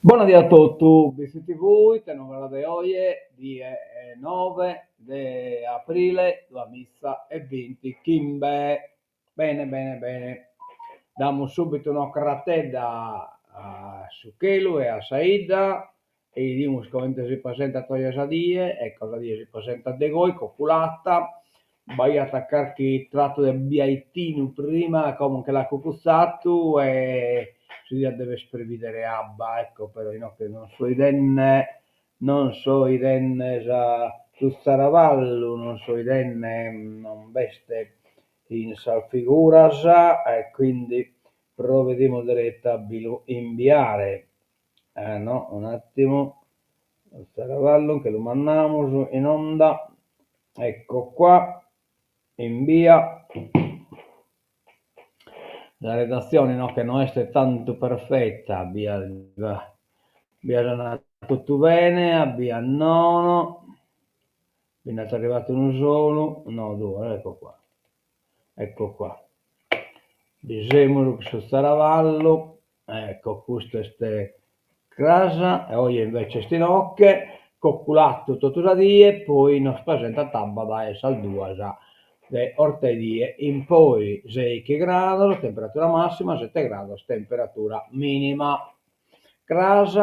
Bona die a totu, Bitzi TV, ite novas de oje, die nove de aprile duamiza e bintichimbe. Bene bene bene, damus subitu un'ocratedda a su chelu e a sa 'idda e 'idimus comente si presentat oje sa die, ecco sa die si presentat de goi, coculata, b'aiat carchi tratu de biaitinu prima, como nche l'at cucutzatu e si diat dever previdere abba, ecco, però inoghe non so 'idende, non so 'idende sa su tzaravallu, non so 'idende, non b'est in sas figuras e quindi provedimus deretu a bi lu imbiare. Eh no, un'attimu, su tzaravallu nche lu mandamus in onda, ecco qua, imbia. Sa redatzione inoghe no est tantu perfetta, a bias bias andat totu bene, a bias nono, bi nd'at arrivatu unu solu, no duos, ecco qua, ecco qua. Bi semus cun su tzaravallu Ecco, custu est cras, e oje invece est inoche, coculatu totu sa die, poi nos presentat abba dae sas duas de 'ortedie in poi, seichi grados temperatura massima, sete grados temperatura minima. Cras,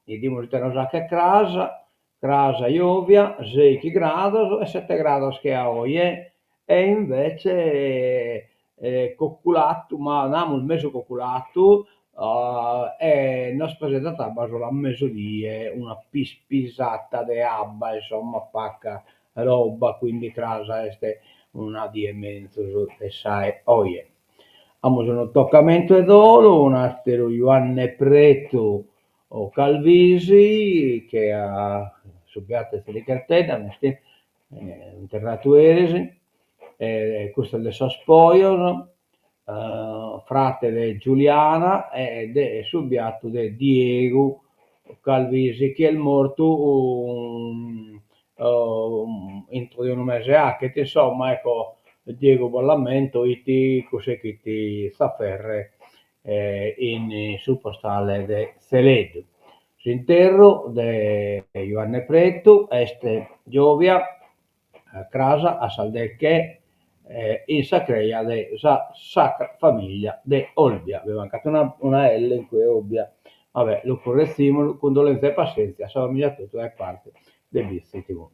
'idimus ite nos 'achet cras, cras jovia, seichi grados e sete grados che a oje, e invece coculatu, ma namus mesu coculatu, e nos presentat abba solu a mesudie, una pispisata de abba, insomma paca roba, quindi cras est una die menzus de sa 'e oje. Amus unu tocamentu 'e dolu, un'atteru Juanne Pretu o Calvisi, che a su Beatu 'e Tzilichertedda, interratu eris, e custu est de sos Pojos, frate de Giuliana e de su biatu de Diegu Calvisi chi est mortu intro de unu mese 'achet, insomma, ecco, Diegu bos l'ammento 'it cusse chi 'it tzaferre in su postale de Tzeleddu. S'interru de Juanne Pretu est giòvia cras a sas deche in sa creja de sa Sacra Famiglia de Olbia, bi mancat una una elle in cue Olbia, va bè, lu currezimus, cundolèntzia e passèntzia a sa famiglia totu dae parte de Bitzi TV.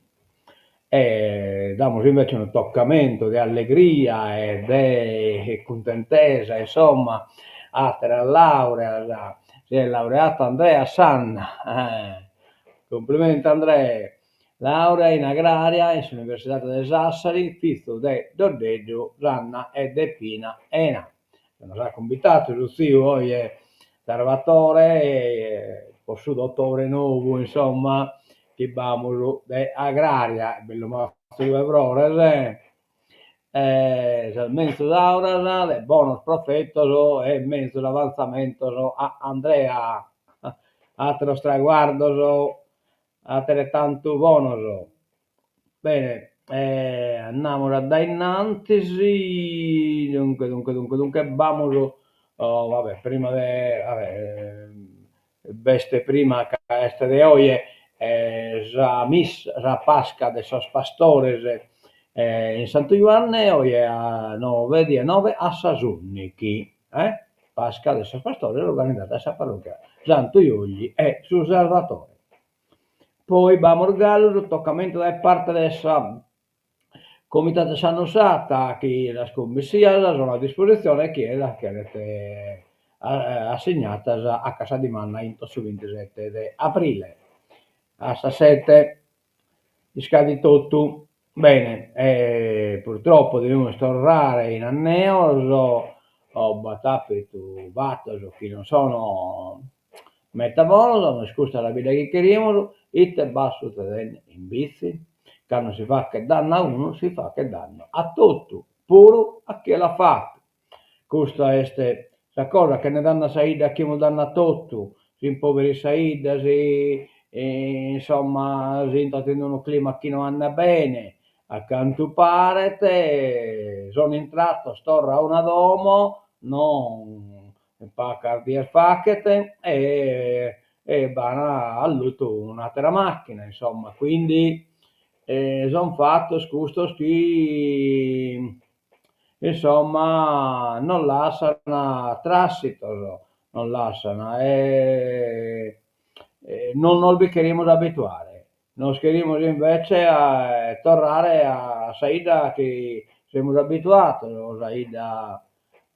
E damus invece unu toccamentu de allegria e de cuntentesa, insomma, atteras laureas, si est laureatu Andrea Sanna, cumplimenti Andrè, laurea in agraria in s'Universidade de Sassari, fizu de Doddeddu Sanna e de Pina Ena. Nos at cumbitatu su tziu oje Sarvatore po su dotore nou, insomma, chi b'amus de agraria, bellu matzu de frores, e sas menzus auras de bonos profetos e menzus avantzamentos a Andrea, ateros traguardos ateretantu bonos. Bene, andamus a dae innantis, dunque dunque dunque dunque b'amus, va bè, prima de, va bè, b'est prima ca est de oje sa missa, sa Pasca de sos pastores in Santu Juanne, oje a nove, die nove a sas ùndighi, Pasca de sos pastores organizada dae sa parrocchia Santu Juilli e su Sarvatore. Poi b'amus galu su tocamentu dae parte de sa Comitadu de sa Nussata chi sas cummissias sun a dispositzione chie las cheret assignatas a sa dimanda intro su bintisete de aprile a sas sete. Iscadit totu. Bene, e purtroppo devimus torrare in anneos, b'at àpidu fatos chi non sono meta bonos, no est custa sa vida chi cherimus, ite b'at sutzedende in Bitzi? Cando si faghet dannu a unu si faghet dannu a totu, puru a chie l'at fatu. Custa est sa cosa, chene dannu a sa 'idda 'achimus dannu a totu, si impoverit sa 'idda, si insomma si intrat in unu clima chi no andat bene, a cantu paret sono intratos torra a una domo, non pagas dies faghet e. E b'an alluttu un'atera macchina, insomma, quindi son fattos custos chi insomma non lassan trassitos, non lassan e non nos bi cherimus abituare, nos cherimus invece torrare a sa 'idda chi semus abituados, sa 'idda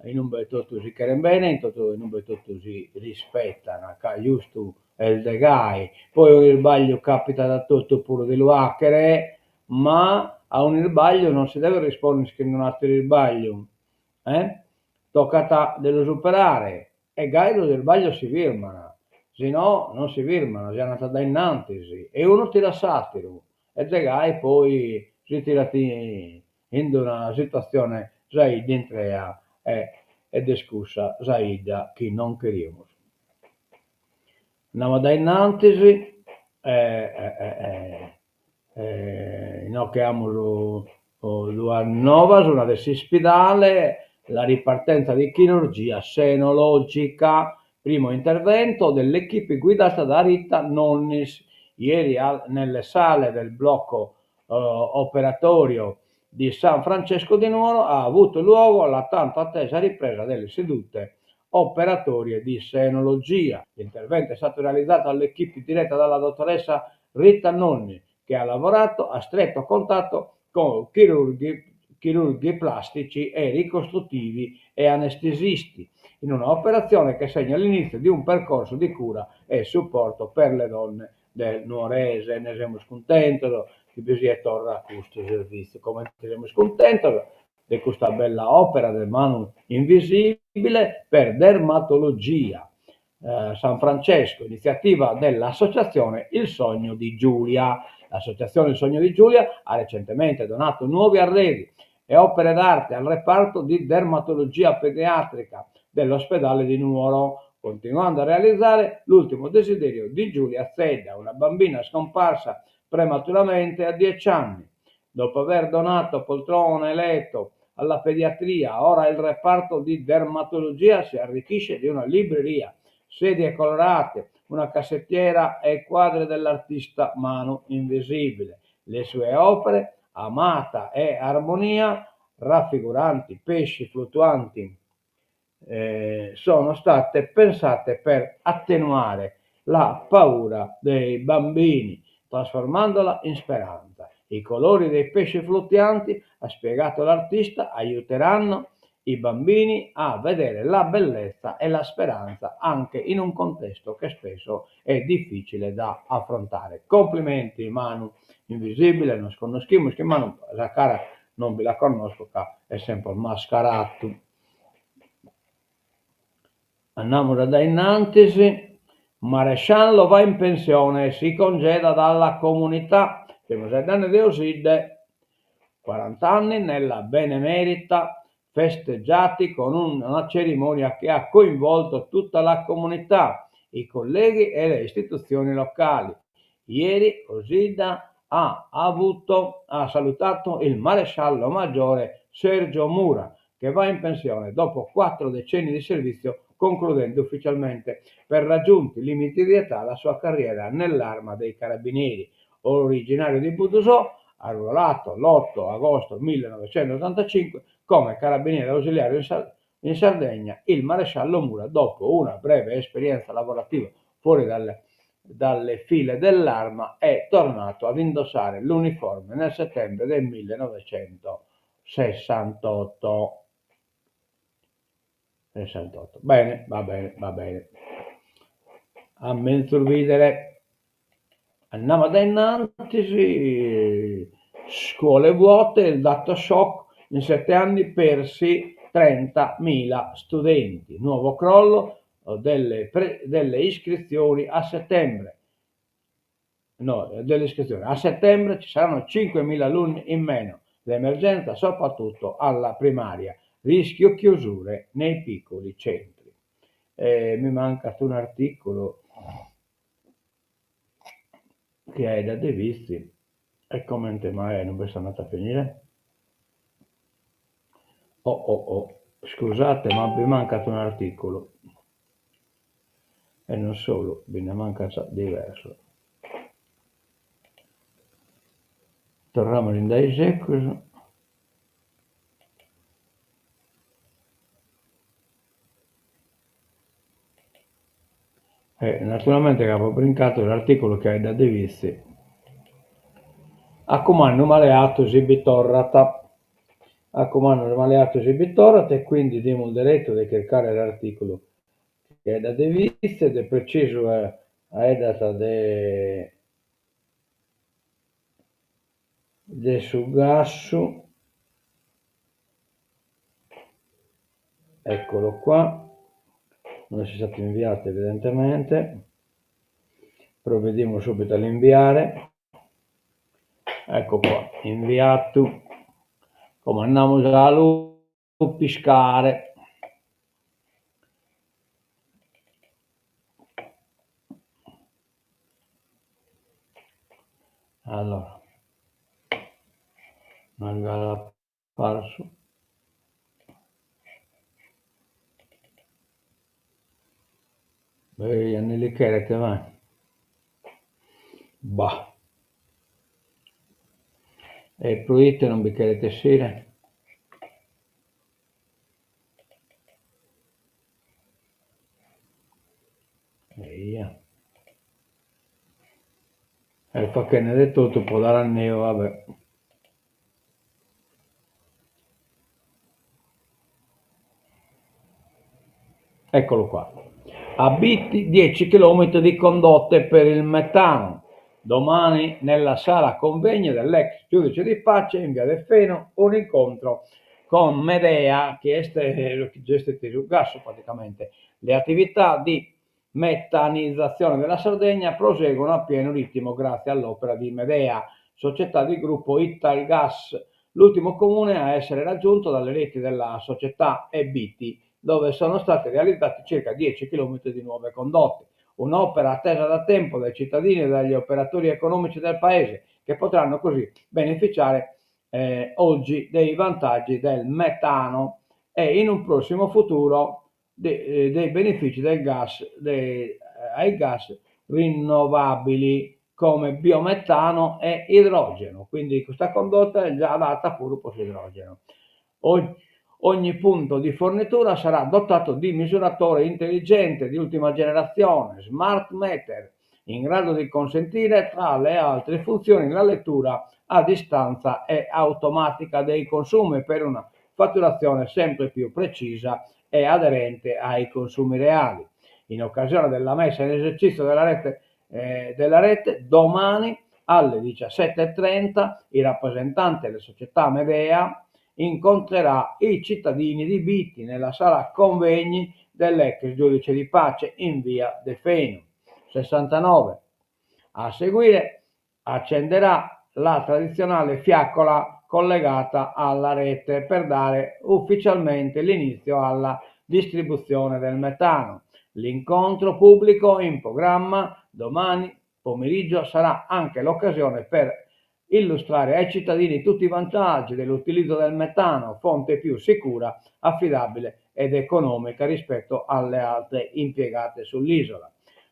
inube totu si cheren bene, inube totu si rispettan, ca giustu est de gai, poi un'isbagliu capitat a totu puru de lu 'achere, ma a un'isbagliu non si devet risponder chin un'atteru isbagliu, eh, tocat de lu superare e gai sos isbaglios si firman, si no non si firman, si andant dae innantis e unu tirat s'atteru e de gai poi si tirat in d'una situatzione sa 'idda intrea e ed est cussa sa 'idda chi non cherimus. Andamus dae innantis e inoghe amus duas novas, una de s'ispidale, la ripartenza di chirurgia senologica, primo intervento dell'equipe guidata da Rita Nonnis, ieri nelle sale del blocco operatorio di San Francesco di Nuoro ha avuto luogo la tanto attesa ripresa delle sedute operatorie di senologia. L'intervento è stato realizzato dall'equipe diretta dalla dottoressa Rita Nonni, che ha lavorato a stretto contatto con chirurghi, chirurghi plastici e ricostruttivi e anestesisti, in una operazione che segna l'inizio di un percorso di cura e supporto per le donne del Nuorese. Ne semus cuntentos chi bi siet torra custu servitziu, comente semus cuntentos de custa bella òpera de Manu Invisibile per Dermatologia San Francesco, iniziativa dell'associazione Il Sogno di Giulia. L'associazione Il Sogno di Giulia ha recentemente donato nuovi arredi e opere d'arte al reparto di dermatologia pediatrica dell'ospedale di Nuoro, continuando a realizzare l'ultimo desiderio di Giulia Zedda, una bambina scomparsa prematuramente a 10 anni. Dopo aver donato poltrone e letto alla pediatria, ora il reparto di dermatologia si arricchisce di una libreria, sedie colorate, una cassettiera e quadri dell'artista Manu Invisibile. Le sue opere, Amata e Armonia, raffiguranti pesci fluttuanti, sono state pensate per attenuare la paura dei bambini, trasformandola in speranza. I colori dei pesci fluttuanti, ha spiegato l'artista, aiuteranno i bambini a vedere la bellezza e la speranza anche in un contesto che spesso è difficile da affrontare. Complimenti Manu Invisibile, nos connoschimus chin Manu, sa cara non bi la connosco ca est sempre mascaratu. Andamus a dae innantis, Maresciallo va in pensione e si congeda dalla comunità, semus faeddende de Osidde, quarant'anni nella Benemerita festeggiati con una cerimonia che ha coinvolto tutta la comunità, i colleghi e le istituzioni locali. Ieri Osidda ha avuto, ha salutato il maresciallo maggiore Sergio Mura, che va in pensione dopo quattro decenni di servizio, concludendo ufficialmente per raggiunti limiti di età la sua carriera nell'Arma dei Carabinieri. Originario di Buddusò, arruolato l'8 agosto 1985 come carabiniere ausiliario in, Sar- in Sardegna, il maresciallo Mura, dopo una breve esperienza lavorativa fuori dalle, dalle file dell'arma, è tornato ad indossare l'uniforme nel settembre del 1968. 68. Bene, va bene, va bene. A menzus bidere. Andamus dae innantis, scuole vuote, il dato shock, in sette anni persi 30.000 studenti, nuovo crollo delle, pre, delle iscrizioni a settembre. No, delle iscrizioni. A settembre ci saranno 5.000 alunni in meno, l'emergenza soprattutto alla primaria, rischio chiusure nei piccoli centri. Eh, mi manca un articolo chi est da De Vizi e comente mai non b'est andatu a finire? Oh oh oh, scusate ma bi mancat un'articulu. E non solu, bi nde mancant diversos. Torramus in dae segus. E naturalmente ca apo brincadu s'artìculu chi 'aeddat de Vitzi. A cumandu male 'atu si bi torrat. A cumandu male 'atu si bi torrat e quindi dimus deretu de chircare s'artìculu chi 'aeddat de Vitzi e de precisu 'aeddat de de su gassu. Eccolo qua, non est stato inviato evidentemente, provvediamo subito all'inviare, ecco qua, inviato, como andamus a lu piscare. Allora, Parsu. Eja ne li cheret ma. Bah. E proite non bi cheret essire? Eja. Est fachende de totu pro dare anneu, va bè. Eccolo qua. A Bitti 10 chilometri di condotte per il metano. Domani nella sala convegni dell'ex giudice di pace in via De Fenu un incontro con Medea, chi est su chi gestit su gas praticamente. Le attività di metanizzazione della Sardegna proseguono a pieno ritmo grazie all'opera di Medea, società di gruppo Italgas. L'ultimo comune a essere raggiunto dalle reti della società è Bitti, dove sono stati realizzati circa 10 chilometri di nuove condotte. Un'opera attesa da tempo dai cittadini e dagli operatori economici del paese, che potranno così beneficiare eh, oggi dei vantaggi del metano e in un prossimo futuro de dei benefici del gas de ai gas rinnovabili come biometano e idrogeno, quindi custa condotta est già adatta puru po s'idrogeno. Ogni punto di fornitura sarà dotato di misuratore intelligente di ultima generazione, smart meter, in grado di consentire, tra le altre funzioni, la lettura a distanza e automatica dei consumi per una fatturazione sempre più precisa e aderente ai consumi reali. In occasione della messa in esercizio della rete, eh, della rete domani alle 17.30 il rappresentante della società Medea incontrerà i cittadini di Bitti nella sala convegni dell'ex giudice di pace in via De Fenu 69. A seguire accenderà la tradizionale fiaccola collegata alla rete per dare ufficialmente l'inizio alla distribuzione del metano. L'incontro pubblico in programma domani pomeriggio sarà anche l'occasione per illustrare ai cittadini tutti i vantaggi dell'utilizzo del metano, fonte più sicura, affidabile ed economica rispetto alle altre impiegate sull'isola.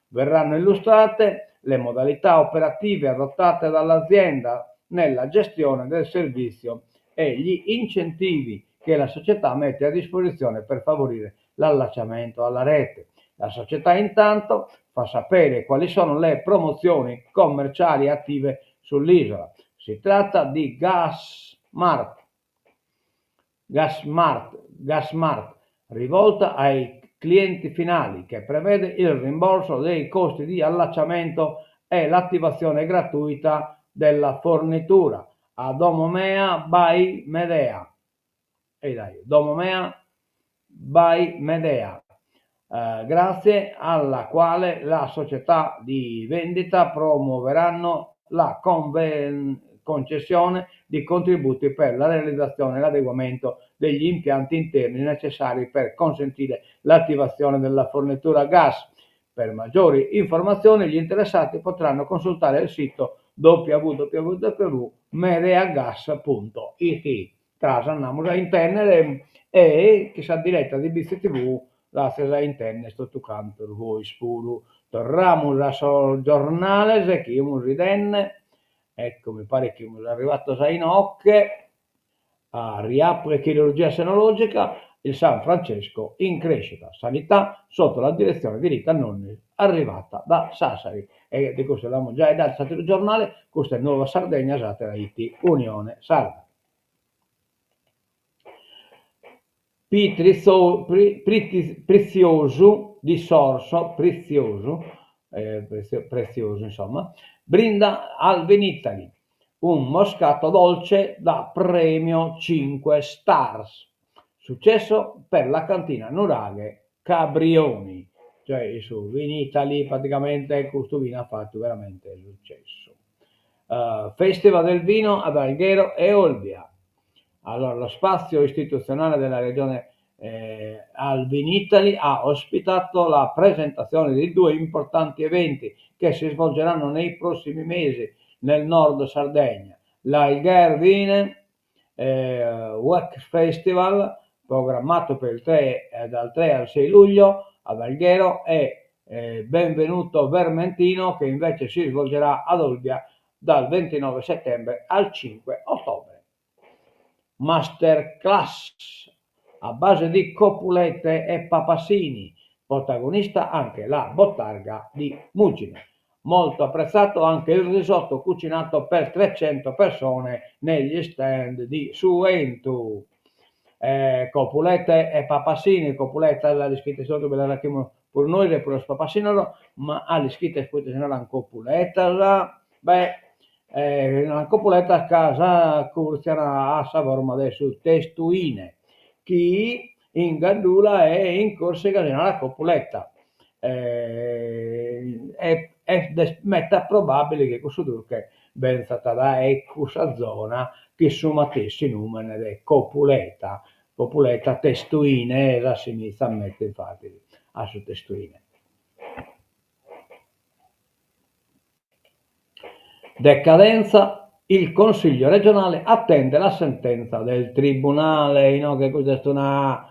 Verranno illustrate le modalità operative adottate dall'azienda nella gestione del servizio e gli incentivi che la società mette a disposizione per favorire l'allacciamento alla rete. La società intanto fa sapere quali sono le promozioni commerciali attive sull'isola. Si tratta di Gas Smart, Gas Smart, Gas Smart, rivolta ai clienti finali, che prevede il rimborso dei costi di allacciamento e l'attivazione gratuita della fornitura. A Domo Mea by Medea. E dai, Domo Mea by Medea, eh, grazie alla quale la società di vendita promuoveranno la conven- concessione di contributi per la realizzazione e l'adeguamento degli impianti interni necessari per consentire l'attivazione della fornitura gas. Per maggiori informazioni gli interessati potranno consultare il sito www.medeagas.it. Cras andamus a intèndere e chi sa direta de Bitzi TV. L'azzis a intender totu cantos vois puru. Torramus a sos giornales chi 'imus 'idende, ecco mi paret chi 'imus arrivados a inoche, a riapre chirurgia senologica, il San Francesco in crescita, sanità sotto la direzione di Rita Nonnis arrivata da Sassari. E de custu l'amus giai dadu s'ateru giornale, custa est Nuova Sardegna, s'atera 'it Unione Sarda. Pritziosu di Sorso, Pritziosu, preziosu insomma, brinda al Vinitaly, un moscato dolce da premio 5 stars. Successo per la cantina Nuraghe Cabrioni, cioè in su Vinitaly praticamente custu vinu at fatu veramente successu. Festival del vino ad Alghero e Olbia. Allora lo spazio istituzionale della Regione al Vinitaly ha ospitato la presentazione di due importanti eventi che si svolgeranno nei prossimi mesi nel nord Sardegna, l'Alguer Wine Week Festival, programmato per il 3, dal 3 al 6 luglio ad Alghero e Benvenuto Vermentino che invece si svolgerà ad Olbia dal 29 settembre al 5 ottobre. Masterclass a base di copulette e papassini, protagonista anche la bottarga di Mugine. Molto apprezzato anche il risotto cucinato per 300 persone negli stand di Su 'Entu. Copulette e papassini, copuletas a l'ischites totu bi las 'achimus puru nois e puru sos papassinos, ma a l'ischites poite si naran copuletas? Beh, si naran copuletas ca s'acurtzian a sa forma de su testuine, chi in Gaddura e in Corsica si narat copuletta e est meta probabile chi cussu durche benzat dae cussa zona chin su matessi numene de copuleta, copuleta testuine s'assimizat meta infatis a su testuine. Decadenza, il Consiglio regionale attende la sentenza del Tribunale. Inoghe custa est una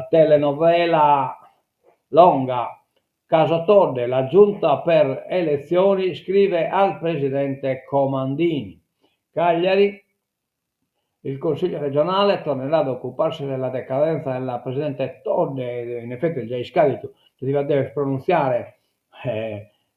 telenovela longa. Caso Todde, la Giunta per elezioni scrive al presidente Comandini. Cagliari, Il Consiglio regionale tornerà ad occuparsi della decadenza della presidente Todde, in effetti est giai iscaditu, si diat dever pronuntziare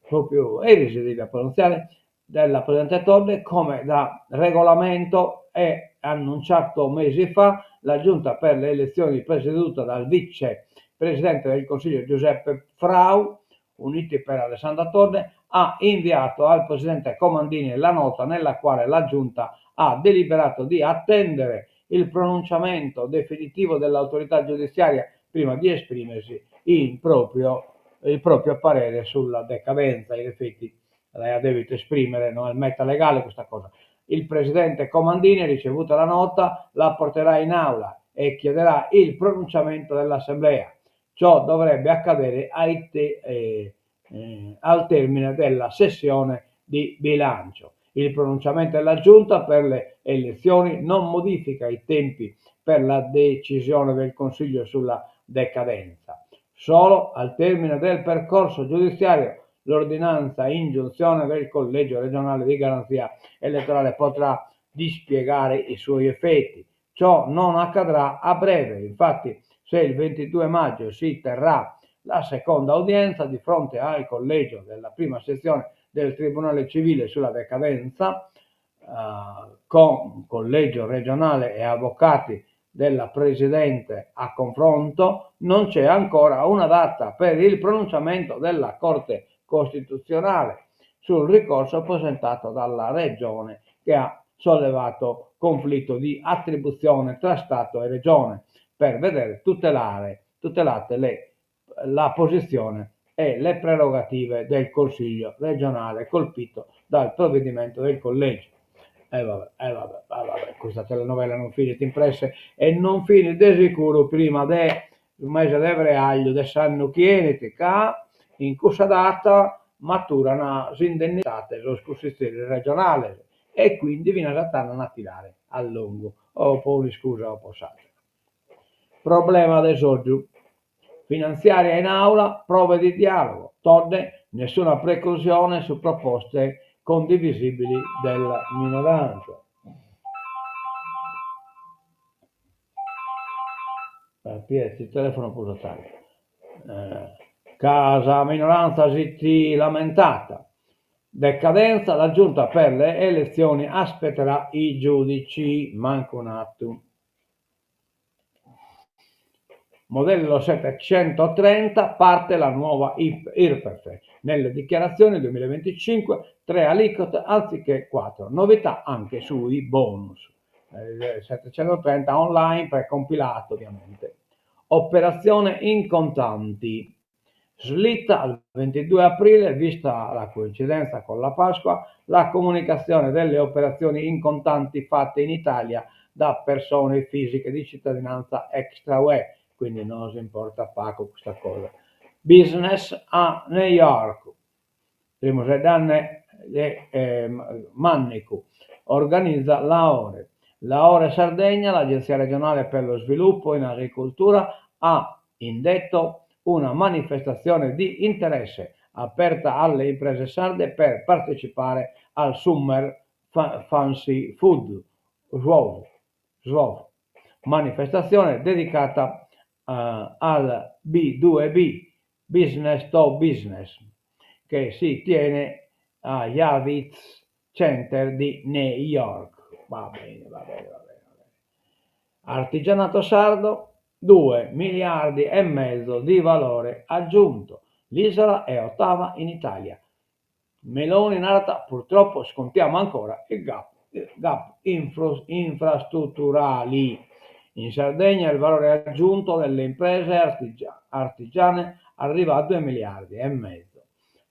propriu eris si deviat pronuntziare, della presidente Todde, come da regolamento e annunciato mesi fa, la Giunta per le elezioni presieduta dal vice presidente del Consiglio Giuseppe Frau, Uniti per Alessandra Todde, ha inviato al presidente Comandini la nota nella quale la Giunta ha deliberato di attendere il pronunciamento definitivo dell'autorità giudiziaria prima di esprimersi in proprio, il proprio parere sulla decadenza. In effetti l'aiat devidu esprimere, no est meta legale custa cosa. Il presidente Comandini, ricevuta la nota, la porterà in aula e chiederà il pronunciamento dell'assemblea. Ciò dovrebbe accadere ai te, al termine della sessione di bilancio. Il pronunciamento della Giunta per le elezioni non modifica i tempi per la decisione del Consiglio sulla decadenza. Solo al termine del percorso giudiziario l'ordinanza ingiunzione del Collegio regionale di garanzia elettorale potrà dispiegare i suoi effetti. Ciò non accadrà a breve, infatti se il 22 maggio si terrà la seconda udienza di fronte al collegio della prima sezione del Tribunale civile sulla decadenza, con collegio regionale e avvocati della Presidente a confronto, non c'è ancora una data per il pronunciamento della Corte Costituzionale sul ricorso presentato dalla Regione che ha sollevato conflitto di attribuzione tra Stato e Regione per vedere tutelare, tutelate le, la posizione e le prerogative del Consiglio regionale colpito dal provvedimento del collegio. E vabbè, e vabbè, e vabbè, custa telenovela non finit in presse e non finit de sicuru prima de su mese de freagliu de s'annu chi 'enit, ca in cussa data maturan s'indennidade sos cussizieris regionales e quindi finas a tando an a tirare a longu o po un'iscusa o po s'àtera. Problema de soddu. Finantziària in àula, prove di dialogo. Todde, nessuna preclusione su proposte condivisibili della minoranza. Pietzi telefono prus a tardu. Ca sa minoranza si lamentat. Decadenza, la giunta per le elezioni aspetterà i giudici. Mancu un'atu. Modello 730, parte la nuova Irpef. Nelle dichiarazioni 2025 tre aliquote anziché quattro. Novità anche sui bonus. 730 online precompilato ovviamente. Operazione in contanti. Slitta al 22 aprile, vista la coincidenza con la Pasqua, la comunicazione delle operazioni in contanti fatte in Italia da persone fisiche di cittadinanza extra UE, quindi nos importat pagu custa cosa. Business a New York. Primu Danne Mannicu organizza Laore. Laore Sardegna, l'Agenzia regionale per lo sviluppo in agricoltura, ha indetto una manifestazione di interesse aperta alle imprese sarde per partecipare al Summer Fancy Food Show, manifestazione dedicata al B2B, Business to Business, che si tiene al Javits Center di New York. Va bene, va bene, va bene. Va bene. Artigianato sardo, 2 miliardi e mezzo di valore aggiunto. L'isola è ottava in Italia. Meloni narat purtroppo scontiamo ancora i gap, gap infrastrutturali. In Sardegna il valore aggiunto delle imprese artigiane arriva a 2 miliardi e mezzo,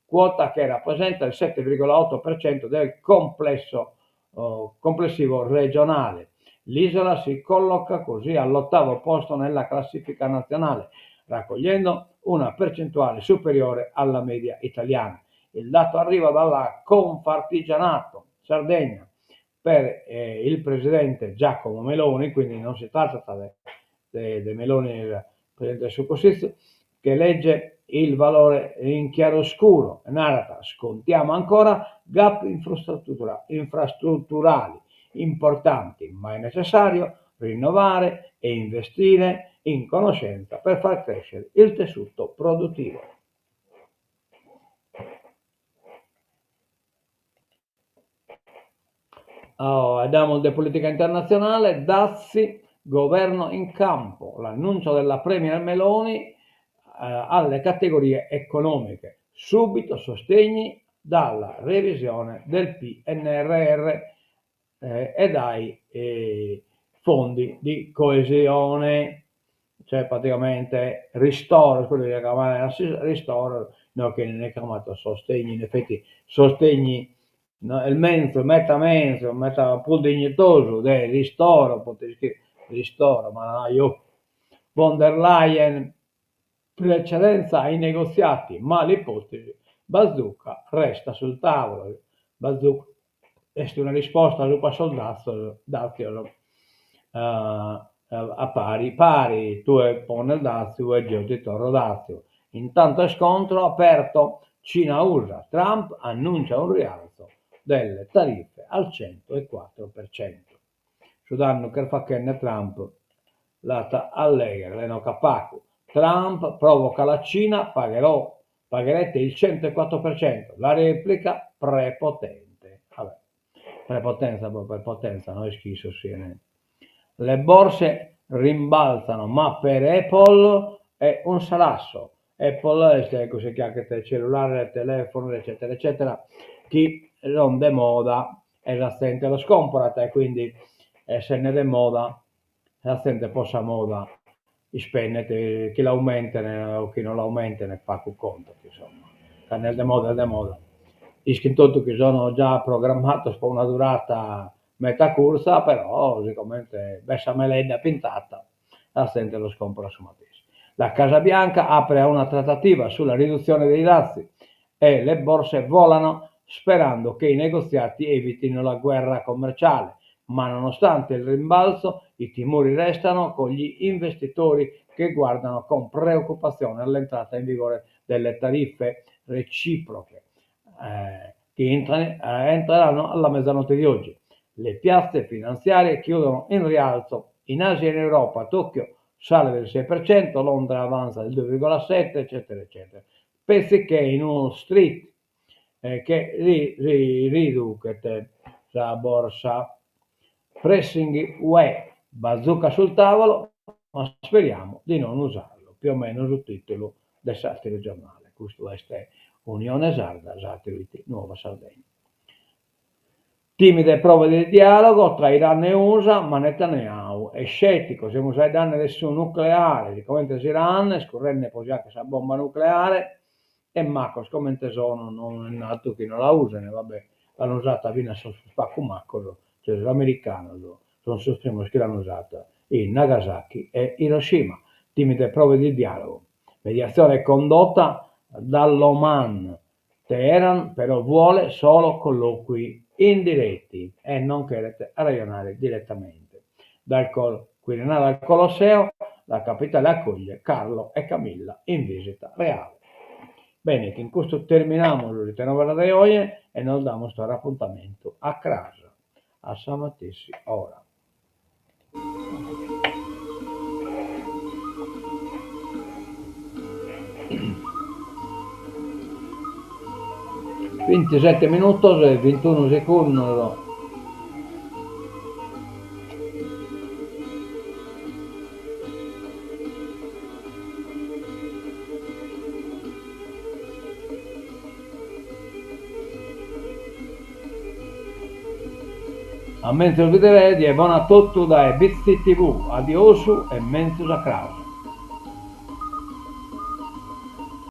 quota che rappresenta il 7,8% del complesso, oh, complessivo regionale. L'isola si colloca così all'ottavo posto nella classifica nazionale, raccogliendo una percentuale superiore alla media italiana. Il dato arriva dalla Confartigianato Sardegna per eh, il presidente Giacomo Meloni, quindi non si tratta de, de, de Meloni, il presidente del su Cussitzu, che legge il valore in chiaroscuro. Narat, scontiamo ancora gap infrastruttura, infrastrutturali importanti, ma è necessario rinnovare e investire in conoscenza per far crescere il tessuto produttivo. Oh, andiamo de politica internazionale, dazi, governo in campo, l'annuncio della Premier Meloni eh, alle categorie economiche, subito sostegni dalla revisione del PNRR eh, e dai eh, fondi di coesione cioè praticamente ristoro, quello che chiamano ristoro, no che non è chiamato sostegni, in effetti sostegni no, il menzu, meta menzu, meta prus dignitosu de ristoro, poteis scriri ristoro, ma io Von der Leyen precedenza ai negoziati, ma l'ipotesi bazooka resta sul tavolo, bazooka Est una risposta subra sos dàtzios a pari pari, tue pones dàtziu e jeo ti torro dàtziu. Intanto scontro aperto Cina-USA, Trump annuncia un rialzo delle tariffe al 104%. Su dannu ch'est fachende Trump l'at a lèghere no ca pagu. Trump provoca la Cina, pagherò Pagherete il 104%, la replica prepotente. Vabbè, prepotenza, boh, prepotenza, no est chi issos siene. Le borse rimbalzano, ma per Apple è un salasso. Apple est cussa chi 'achet cellulare, telefonos, eccetera eccetera, chi son de moda e sa zente los comporat e quindi essende de moda sa zente po sa moda ispendet, chi l'aumenten o chi no l'aumenten pagu contat insomma, cando est de moda est de moda. Ischin totu chi sono già programmados po una durata meta curza, però sigomente b'est sa meledda pintata sa zente los comporat su matessi. La Casa Bianca apre a una trattativa sulla riduzione dei dazi e le borse volano sperando che i negoziati evitino la guerra commerciale. Ma nonostante il rimbalzo, i timori restano con gli investitori che guardano con preoccupazione all'entrata in vigore delle tariffe reciproche chi entreranno alla mezzanotte di oggi. Le piazze finanziarie chiudono in rialzo in Asia e in Europa, Tokyo sale del 6%, Londra avanza del 2,7, eccetera eccetera. Petzi che in Wall Street che riduchet sa borsa. Pressing Ue, bazooka sul tavolo, ma speriamo di non usarlo, più o meno su titulu de s'ateru giornale, custu est Unione Sarda, s'ateru it Nuova Sardegna. Timide prove di dialogo tra Iran e Usa, ma Netanyahu è scettico, semus faeddende de su nucleare, sicomente s'Iran est currende po si fagher sa bomba nucleare e macos comente sono non est nadu chi no la usen, va bè, l'an usata finas sos prus pagu macos, cioè sos americanos sun sos primos chi l'an usata in Nagasaki e Hiroshima. Timide prove di dialogo, mediazione condotta dall'Oman, Teheran però vuole solo colloqui indiretti e non cheret arrejonare direttamente. Dal Quirinale al Colosseo, la capitale accoglie Carlo e Camilla in visita reale. Bene, chin custu terminamus s'Itenovera de oje e nos damus torra apuntamentu a cras a sa matessi ora. Bintisete minutos e bintunu segundos. A menzus bìdere, die bona a totu dae Bitzi TV. Adiosu e menzus a cras.